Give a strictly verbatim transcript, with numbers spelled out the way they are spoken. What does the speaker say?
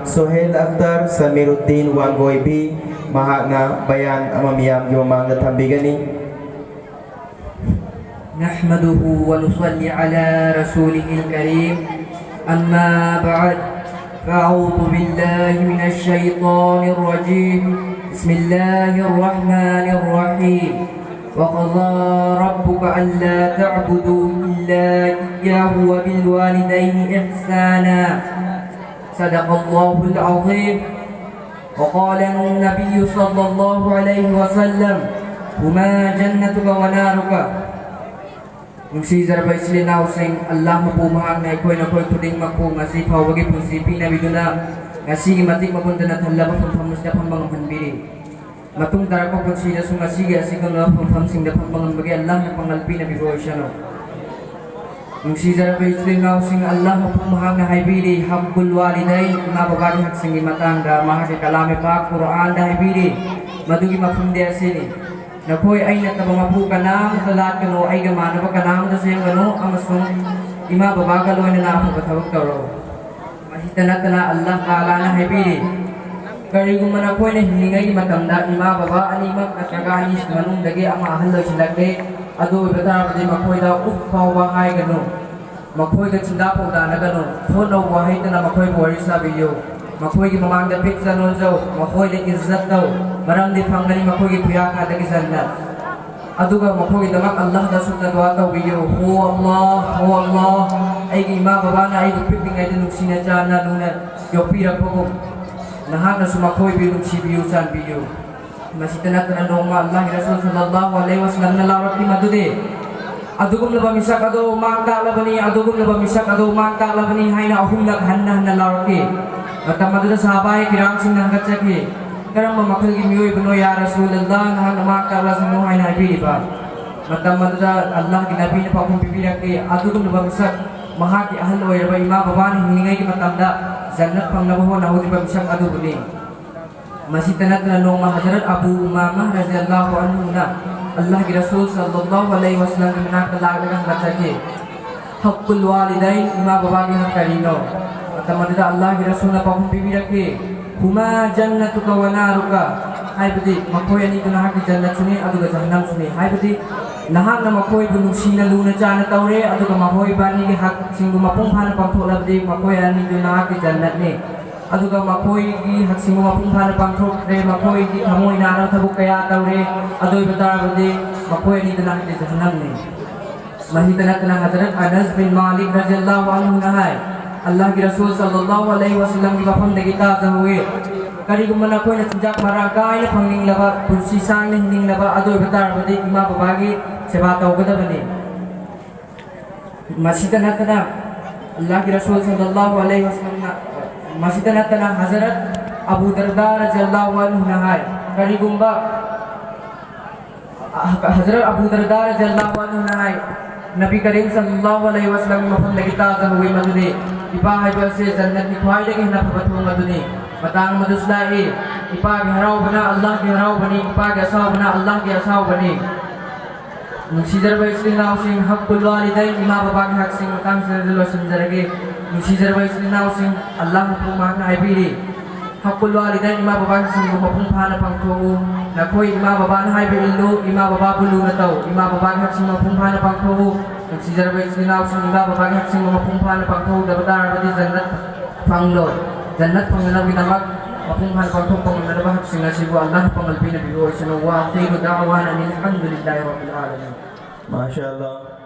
ꯁꯣꯍꯦꯜ ꯑꯈꯇꯔ ꯁꯃꯤꯔꯨꯗꯤꯟ ꯋꯥꯡꯒꯣꯏꯕꯤ, ꯃꯍꯥꯛꯅ ꯕꯌꯥꯟ ꯑꯃ ꯃꯤꯌꯥꯝꯒꯤ ꯃꯃꯥꯡꯗ ꯊꯝꯕꯤꯒꯅꯤ꯫ نحمده ونصلي على رسوله الكريم. أما بعد، فأعوذ بالله من الشيطان الرجيم. بسم الله الرحمن الرحيم. وقضى ربك ألا تعبدوا إلا إياه وبالوالدين إحسانا. صدق الله العظيم. وقال النبي صلى الله عليه وسلم: هما جنتك ونارك. ꯅꯨꯡꯁꯤꯖꯔꯕ ꯏꯆꯤꯜ ꯏꯅꯥꯎꯁꯤꯡ, ꯑꯜꯂꯥꯍ ꯃꯄꯨ ꯃꯍꯥꯛꯅ ꯑꯩꯈꯣꯏ ꯅꯈꯣꯏ ꯈꯨꯗꯤꯡꯃꯛꯄꯨ ꯉꯁꯤ ꯐꯥꯎꯕꯒꯤ ꯄꯨꯟꯁꯤ ꯄꯤꯅꯕꯤꯗꯨꯅ ꯉꯁꯤꯒꯤ ꯃꯇꯤꯛ ꯃꯒꯨꯟ ꯂꯩꯅ ꯊꯜꯂꯕ ꯐꯝꯐꯝ ꯑꯁꯤꯗ ꯐꯝꯕ ꯉꯝꯍꯟꯕꯤꯔꯤ꯫ ꯃꯇꯨꯡ ꯇꯥꯔꯛꯄ ꯄꯨꯟꯁꯤꯗꯁꯨ ꯉꯁꯤꯒꯤ ꯑꯁꯤꯒꯨꯝꯂꯕ ꯐꯝꯐꯝꯁꯤꯡꯗ ꯐꯝꯕ ꯉꯝꯕꯒꯤ ꯑꯜꯂꯥꯍꯅ ꯄꯥꯡꯒꯜ ꯄꯤꯅꯕꯤꯕ ꯑꯣꯏꯁꯅꯨ꯫ ꯅꯨꯡꯁꯤꯖꯔꯕ ꯏꯆꯤꯜ ꯏꯅꯥꯎꯁꯤꯡ, ꯑꯜꯂꯥꯍ ꯃꯄꯨ ꯃꯍꯥꯛꯅ ꯍꯥꯏꯕꯤꯔꯤ, ꯍꯛꯀꯨꯜ ꯋꯥꯂꯤꯗꯩ, ꯏꯃꯥ ꯕꯕꯥꯒꯤ ꯍꯛꯁꯤꯡꯒꯤ ꯃꯇꯥꯡꯗ ꯃꯍꯥꯛꯀꯤ ꯀꯂꯥꯝ ꯄꯥꯛ ꯀꯨꯔꯑꯥꯟꯗ ꯍꯥꯏꯕꯤꯔꯤ꯫ ꯃꯗꯨꯒꯤ ꯃꯐꯝꯗꯤ ꯑꯁꯤꯅꯤ: ꯅꯈꯣꯏ ꯑꯩ ꯅꯠꯇꯕ ꯃꯄꯨ ꯀꯅꯥꯃꯠꯇ ꯂꯥꯠꯀꯅꯨ, ꯑꯩꯒ ꯃꯥꯟꯅꯕ ꯀꯅꯥꯃꯠꯇ ꯁꯦꯝꯒꯅꯨ, ꯑꯃꯁꯨꯡ ꯏꯃꯥ ꯕꯕꯥꯒ ꯂꯣꯏꯅꯅ ꯑꯐꯕ ꯊꯕꯛ ꯇꯧꯔꯛꯎ꯫ ꯃꯁꯤꯇ ꯅꯠꯇꯅ ꯑꯜꯂꯥꯍ ꯇꯥꯂꯥꯅ ꯍꯥꯏꯕꯤꯔꯤ, ꯀꯔꯤꯒꯨꯝꯕ ꯅꯈꯣꯏꯅ ꯍꯤꯡꯂꯤꯉꯩꯒꯤ ꯃꯇꯝꯗ ꯏꯃꯥ ꯕꯕꯥ ꯑꯅꯤꯃꯛ ꯅꯠꯇ꯭ꯔꯒ ꯑꯅꯤꯁꯤ ꯃꯅꯨꯡꯗꯒꯤ ꯑꯃ ꯑꯍꯜ ꯑꯣꯏꯁꯤꯜꯂꯛꯂꯦ, ꯑꯗꯨ ꯑꯣꯏꯕ ꯇꯥꯔꯕꯗꯤ ꯃꯈꯣꯏꯗ ꯎꯐ ꯐꯥꯎꯕ ꯍꯥꯏꯒꯅꯨ꯫ ꯃꯈꯣꯏꯒ ꯆꯤꯟꯗꯥ ꯄꯥꯎꯗꯥꯅꯒꯅꯨ꯫ ꯊꯣꯠꯅ ꯋꯥꯍꯩꯇꯅ ꯃꯈꯣꯏꯕꯨ ꯋꯥꯔꯤ ꯁꯥꯕꯤꯌꯨ꯫ ꯃꯈꯣꯏꯒꯤ ꯃꯃꯥꯡꯗ ꯄꯤꯛꯆ ꯅꯣꯟꯖꯧ꯫ ꯃꯈꯣꯏꯗ ꯏꯖꯠ ꯇꯧ, ꯃꯔꯝꯗꯤ ꯐꯪꯒꯅꯤ ꯃꯈꯣꯏꯒꯤ ꯈꯨꯌꯥꯀꯥꯗꯒꯤ ꯖꯟꯅꯠ꯫ ꯑꯗꯨꯒ ꯃꯈꯣꯏꯒꯤꯗꯃꯛ ꯑꯜꯂꯥꯍꯗ ꯁꯨꯛꯅ ꯗꯨꯋꯥ ꯇꯧꯕꯤꯌꯨ, ꯍꯣ ꯑꯜꯂꯥꯍ, ꯍꯣ ꯑꯜꯂꯥꯍ, ꯑꯩꯒꯤ ꯏꯃꯥ ꯕꯕꯥꯅ ꯑꯩꯕꯨ ꯄꯤꯛꯂꯤꯉꯩꯗ ꯅꯨꯡꯁꯤꯅ ꯆꯥꯟꯅ ꯂꯨꯅ ꯌꯣꯛꯄꯤꯔꯛꯄꯒꯨꯝ ꯅꯍꯥꯛꯅꯁꯨ ꯃꯈꯣꯏꯕꯨ ꯅꯨꯡꯁꯤꯕꯤꯌꯨ, ꯆꯥꯟꯕꯤꯌꯨ꯫ ꯃꯁꯤꯇ ꯅꯠꯇꯅ ꯅꯣꯡꯃ ꯑꯜꯂꯥꯍꯒꯤ ꯔꯁꯨꯜ ꯁꯜꯂꯜꯂꯥꯍꯨ ꯑꯂꯩꯍꯤ ꯋꯁꯜꯂꯝꯅ ꯂꯥꯎꯔꯛꯈꯤ ꯃꯗꯨꯗꯤ, ꯑꯗꯨꯒꯨꯝꯂꯕ ꯃꯤꯁꯛ ꯑꯗꯨ ꯃꯥꯡ ꯇꯥꯛꯂꯕꯅꯤ, ꯑꯗꯨꯒꯨꯝꯂꯕ ꯃꯤꯁꯛ ꯑꯗꯨ ꯃꯥꯡ ꯇꯥꯛꯂꯕꯅꯤ ꯍꯥꯏꯅ ꯑꯍꯨꯝꯂꯛ ꯍꯟꯅ ꯍꯟꯅ ꯂꯥꯎꯔꯛꯈꯤ꯫ ꯃꯇꯝ ꯑꯗꯨꯗ ꯁꯍꯥꯕꯥꯏ ꯀꯤꯔꯥꯝꯁꯤꯡꯅ ꯍꯪꯒꯠꯆꯈꯤ, "ꯀꯔꯝꯕ ꯃꯈꯜꯒꯤ ꯃꯤꯑꯣꯏꯕꯅꯣ ꯌꯥ ꯔꯁꯨꯂꯜꯂꯥꯍ ꯅꯍꯥꯛꯅ ꯃꯥꯡ ꯇꯥꯛꯂꯁꯅꯨ ꯍꯥꯏꯅ ꯍꯥꯏꯕꯤꯔꯤꯕ?" ꯃꯇꯝ ꯑꯗꯨꯗ ꯑꯜꯂꯥꯍꯒꯤ ꯅꯕꯤꯅ ꯄꯥꯎꯈꯨꯝ ꯄꯤꯕꯤꯔꯛꯈꯤ, "ꯑꯗꯨꯒꯨꯝꯂꯕ ꯃꯤꯁꯛ ꯃꯍꯥꯛꯀꯤ ꯑꯍꯜ ꯑꯣꯏꯔꯕ ꯏꯃꯥ ꯕꯕꯥꯅ ꯍꯤꯡꯂꯤꯉꯩꯒꯤ ꯃꯇꯝꯗ ꯖꯟꯅꯠ ꯐꯪꯅꯕ ꯍꯣꯠꯅꯍꯧꯔꯤꯕ ꯃꯤꯁꯛ ꯑꯗꯨꯕꯨꯅꯤ"꯫ ꯃꯁꯤꯇ ꯅꯠꯇꯅ ꯅꯣꯡꯃ ꯍꯖꯔꯠ ꯑꯕꯨ ꯎꯃꯥꯃꯥ ꯔꯖꯤꯌꯜꯂꯥꯍꯨ ꯑꯟꯍꯨꯅ ꯑꯜꯂꯥꯍꯒꯤ ꯔꯁꯨꯜ ꯁꯜꯂꯜꯂꯥꯍꯨ ꯑꯂꯩꯍꯤ ꯋꯁꯜꯂꯝꯒꯤ ꯃꯅꯥꯛꯇ ꯂꯥꯛꯂꯒ ꯍꯪꯒꯠꯆꯈꯤ, "ꯍꯛꯀꯨꯜ ꯋꯥꯂꯤꯗꯩꯟ, ꯏꯃꯥ ꯕꯕꯥꯒꯤ ꯍꯛ ꯀꯔꯤꯅꯣ?" ꯃꯇꯝ ꯑꯗꯨꯗ ꯑꯜꯂꯥꯍꯒꯤ ꯔꯁꯨꯜꯅ ꯄꯥꯎꯈꯨꯝ ꯄꯤꯕꯤꯔꯛꯈꯤ, "ꯍꯨꯃꯥ ꯖꯟꯅꯇꯨꯀ ꯋ ꯅꯥꯔꯨꯀ", ꯍꯥꯏꯕꯗꯤ ꯃꯈꯣꯏ ꯑꯅꯤꯗꯨ ꯅꯍꯥꯛꯀꯤ ꯖꯟꯅꯠꯁꯨꯅꯤ ꯑꯗꯨꯒ ꯖꯍꯟꯅꯝꯁꯨꯅꯤ, ꯍꯥꯏꯕꯗꯤ ꯅꯍꯥꯛꯅ ꯃꯈꯣꯏꯕꯨ ꯅꯨꯡꯁꯤꯅ ꯂꯨꯅ ꯆꯥꯅ ꯇꯧꯔꯦ ꯑꯗꯨꯒ ꯃꯈꯣꯏꯕꯥꯅꯤꯒꯤ ꯍꯛꯁꯤꯡꯕꯨ ꯃꯄꯨꯡ ꯐꯥꯅ ꯄꯥꯡꯊꯣꯛꯂꯕꯗꯤ ꯃꯈꯣꯏ ꯑꯅꯤꯗꯨ ꯅꯍꯥꯛꯀꯤ ꯖꯟꯅꯠꯅꯤ꯫ ꯑꯗꯨꯒ ꯃꯈꯣꯏꯒꯤ ꯍꯛꯁꯤꯡꯕꯨ ꯃꯄꯨꯡ ꯐꯥꯅ ꯄꯥꯡꯊꯣꯛꯈ꯭ꯔꯦ, ꯃꯈꯣꯏꯒꯤ ꯊꯃꯣꯏ ꯅꯥꯅꯕ ꯊꯕꯛ ꯀꯌꯥ ꯇꯧꯔꯦ, ꯑꯗꯨ ꯑꯣꯏꯕ ꯇꯥꯔꯕꯗꯤ ꯃꯈꯣꯏ ꯑꯅꯤꯗꯨ ꯅꯍꯥꯛꯀꯤ ꯖꯍꯟꯅꯝꯅꯤ꯫ ꯃꯁꯤꯗ ꯅꯠꯇꯅ ꯍꯖꯔꯠ ꯑꯅꯁ ꯕꯤꯟ ꯃꯥꯂꯤꯛ ꯔꯖꯤꯌꯜꯂꯥꯍꯨ ꯑꯟꯍꯨꯅ ꯍꯥꯏ, ꯑꯜꯂꯥꯍꯒꯤ ꯔꯁꯨꯜ ꯁꯜꯂꯜꯂꯥꯍꯨ ꯑꯂꯩꯍꯤ ꯋꯁꯜꯂꯝꯒꯤ ꯃꯐꯝꯗꯒꯤ ꯇꯥꯖꯍꯧꯋꯤ, "ꯀꯔꯤꯒꯨꯝꯕ ꯅꯈꯣꯏꯅ ꯆꯤꯟꯖꯥꯛ ꯃꯔꯥꯡ ꯀꯥꯏꯅ ꯐꯪꯅꯤꯡꯂꯕ, ꯄꯨꯟꯁꯤ ꯁꯥꯡꯅ ꯍꯤꯡꯅꯤꯡꯂꯕ, ꯑꯗꯨ ꯑꯣꯏꯕ ꯇꯥꯔꯕꯗꯤ ꯏꯃꯥ ꯕꯕꯥꯒꯤ ꯁꯦꯕꯥ ꯇꯧꯒꯗꯕꯅꯤ"꯫ ꯃꯁꯤꯗ ꯅꯠꯇꯅ ꯑꯜꯂꯥꯍꯒꯤ ꯔꯁꯨꯜ ꯁꯜꯂꯜꯂꯥꯍꯨ ꯑꯂꯩꯍꯤ ꯋꯁꯜꯂꯝꯅ, ꯃꯁꯤꯗ ꯅꯠꯇꯅ ꯍꯖꯔꯠ ꯑꯕꯨ ꯗꯔꯗꯥ ꯔꯖꯤꯌꯜꯂꯥꯍꯨ ꯑꯟꯍꯨꯅ ꯍꯥꯏ, ꯀꯔꯤꯒꯨꯝꯕ ꯍꯖꯔꯠ ꯑꯕꯨ ꯗꯔꯗꯥ ꯔꯖꯤꯌꯜꯂꯥꯍꯨ ꯑꯟꯍꯨꯅ ꯍꯥꯏ, ꯅꯕꯤ ꯀꯔꯤꯝ ꯁꯜꯂꯜꯂꯥꯍꯨ ꯑꯂꯩꯍꯤ ꯋꯁꯜꯂꯝꯒꯤ ꯃꯐꯝꯗꯒꯤ ꯇꯥꯖꯍꯧꯋꯤ ꯃꯗꯨꯗꯤ ꯏꯄꯥ ꯍꯥꯏꯕ ꯑꯁꯤ ꯖꯟꯅꯠꯀꯤ ꯈ꯭ꯋꯥꯏꯗꯒꯤ ꯍꯦꯟꯅ ꯐꯕ ꯊꯣꯡ ꯑꯗꯨꯅꯤ꯫ ꯃꯇꯥꯡ ꯑꯃꯗꯁꯨ ꯂꯥꯛꯏ, ꯏꯄꯥꯒꯤ ꯍꯔꯥꯎꯕꯅ ꯑꯜꯂꯥꯍꯒꯤ ꯍꯔꯥꯎꯕꯅꯤ, ꯏꯄꯥꯒꯤ ꯑꯁꯥꯎꯕꯅ ꯑꯜꯂꯥꯍꯒꯤ ꯑꯁꯥꯎꯕꯅꯤ꯫ ꯅꯨꯡꯁꯤꯖꯔꯕ ꯏꯆꯤꯜ ꯏꯅꯥꯎꯁꯤꯡ, ꯍꯛꯀꯨꯜ ꯋꯥꯂꯤꯗꯩꯟ, ꯏꯃꯥ ꯕꯕꯥꯒꯤ ꯍꯛꯁꯤꯡ ꯃꯇꯥꯡꯁꯤꯗ ꯂꯣꯏꯁꯤꯟꯖꯔꯒꯦ꯫ ꯅꯨꯡꯁꯤꯖꯔꯕ ꯏꯆꯤꯜ ꯏꯅꯥꯎꯁꯤꯡ, ꯑꯜꯂꯥꯍꯅ ꯃꯍꯥꯛꯅ ꯍꯥꯏꯕꯤꯔꯤ, ꯍꯛꯀꯨꯜ ꯋꯥꯂꯤꯗꯩꯟ, ꯏꯃꯥ ꯕꯕꯥꯒꯤ ꯍꯛꯁꯤꯡꯕꯨ ꯃꯄꯨꯡ ꯐꯥꯅ ꯄꯥꯡꯊꯣꯛꯎ꯫ ꯅꯈꯣꯏ ꯏꯃꯥ ꯕꯕꯥꯅ ꯍꯥꯏꯕ ꯏꯜꯂꯨ, ꯏꯃꯥ ꯕꯕꯥꯕꯨ ꯂꯨꯅ ꯇꯧ, ꯏꯃꯥ ꯕꯕꯥꯒꯤ ꯍꯛꯁꯤꯡ ꯃꯄꯨꯡ ꯐꯥꯅ ꯄꯥꯡꯊꯣꯛꯎ꯫ ꯅꯨꯡꯁꯤꯖꯔꯕ ꯏꯆꯤꯜ ꯏꯅꯥꯎꯁꯤꯡ, ꯏꯃꯥ ꯕꯕꯥꯒꯤ ꯍꯛꯁꯤꯡꯕꯨ ꯃꯄꯨꯡ ꯐꯥꯅ ꯄꯥꯡꯊꯣꯛꯍꯧꯗꯕ ꯇꯥꯔꯕꯗꯤ ꯖꯟꯅꯠ ꯐꯪꯂꯣꯏ꯫ ꯖꯟꯅꯠ ꯐꯪꯅꯅꯕꯒꯤꯗꯃꯛ ꯃꯄꯨꯡ ꯐꯥꯅ ꯄꯥꯡꯊꯣꯛꯄ ꯉꯝꯅꯅꯕ ꯍꯛꯁꯤꯡ ꯑꯁꯤꯕꯨ ꯑꯜꯂꯥꯍꯅ ꯄꯥꯡꯒꯜ ꯄꯤꯅꯕꯤꯕ ꯑꯣꯏꯁꯅꯨ꯫ ꯋꯥ ꯑꯈꯤꯔꯨ ꯗꯥꯋꯥꯅ ꯑꯅꯤꯜ ꯍꯝꯗꯨꯂꯤꯜꯂꯥꯍꯤ ꯔꯕꯤꯜ ꯑꯥꯂꯃꯤꯟ꯫ ꯃꯥꯁꯥ ꯑꯜꯂꯥꯍ꯫